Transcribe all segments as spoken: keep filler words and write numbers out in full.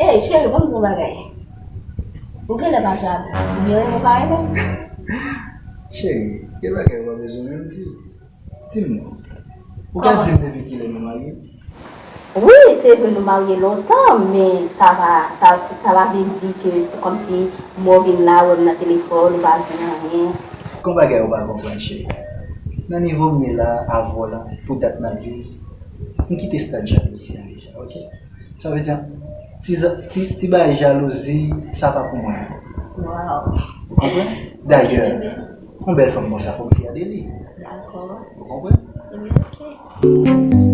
Ey, cheri, ban m di w yon bagay. Ou genlè pa jalou. Ou byen renmen w pa renmen m? Cheri, gen bagay ou pa bezwen menm di. Di m non. Ou ka di m depi kilè nou marye? Wi, se vre nou marye lontan, men sa pa, sa, sa pa vle di ke se kòmsi mwen w vin la, w wè m nan telefòn, ou pa di m anyen. Gon bagay ou pa konprann, cheri. Nan nivo m ye la, avè w la, pou dat n ap viv, m kite stad jalouzi a deja, oke? Sa vle di, ti, ti, ti bagay jalouzi, sa pa pou mwen ankò. Ou konprann? Dayè, yon bèl fanm konsa, fò m fyè de li. Dakò. Ou konprann? Wi, oke.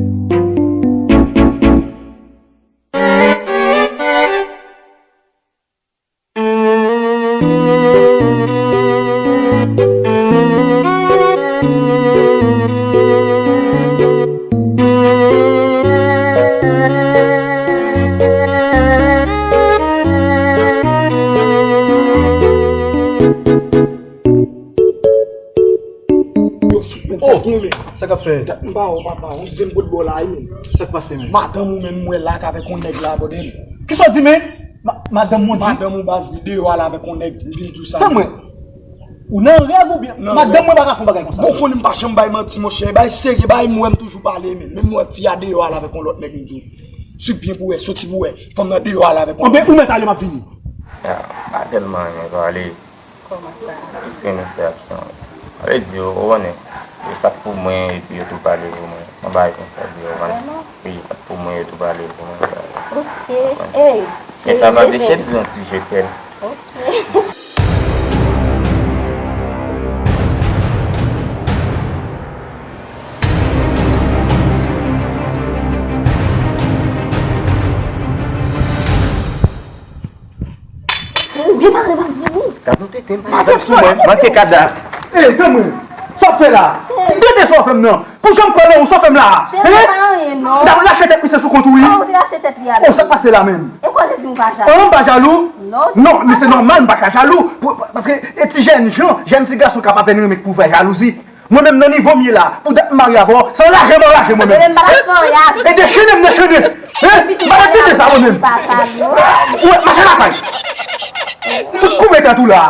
Yo fout menm sa ki gen men. Sa k ap fèt? Dat m pa wè w papa, yon zen bòt bò la wi menm. Sa k pase menm? Madanm ou menm m wè la k avèk yon nèg la bòdèl. Kisa w di menm? Ma- Madanm ou di? Madanm ou baz li deyò al avèk yon nèg, m vin di w sa. Tann mwen. Ou nan rèv oubyen? Madanm mwen pa ka fè yon bagay konsa. Bon konnen m pa janm bay manti monchè, bay serye, bay m wè m toujou pale menm. Menm m wè fi a deyò al avèk yon lòt nèg m di w. Swiv byen pou wè, soti pou wè. Fanm nan deyò al avèk yon lòt nèg. Anben ou mèt ale m ap vini. Ah, pa tèlman renmen pale. Kòman sa? Jis renmen fè aksyon. Sa vle di, ou konnen, e sa k pou mwen, epi yo tou pale pou mwen. Se yon bagay konsa, di yo konn. Vrèman? Wi, sa k pou mwen, yo tou pale pou mwen. Oke. Ey, men sa pa deche di yon ti je t'aime. Oke. Cheri, byen pale, m ap vini. Gad yon tete m pran zam sou mwen, manke kadav. Ey, tann mwen. Sa w ap fè la? Tete sa w ap fè m nan. Pou jan m kwè nan ou, sa w fè m la? Cheri, pa anyen non. M t ap rache tèt misye sou kont ou wi. Kòman w te rache tèt li a? Oh, sa k pase la menm? E kwa w te di m pa jalou? Oh, non, m pa jalou. Non, non, men se nòmal m pa ka jalou. Pou- Paske e ti jèn jan, jèn ti gason k ap apèn renmen k pou fè jalouzi. Mwen menm nan nivo m ye la, pou dat m marye avè w, se anraje m anraje mwen menm. Mwen menm m pa t ap fè anyen avè w. E dechene m dechene. Hein? M pa t ap tande sa mwen menm. Ou wè, mache lakay. Fout koupe tèt ou la.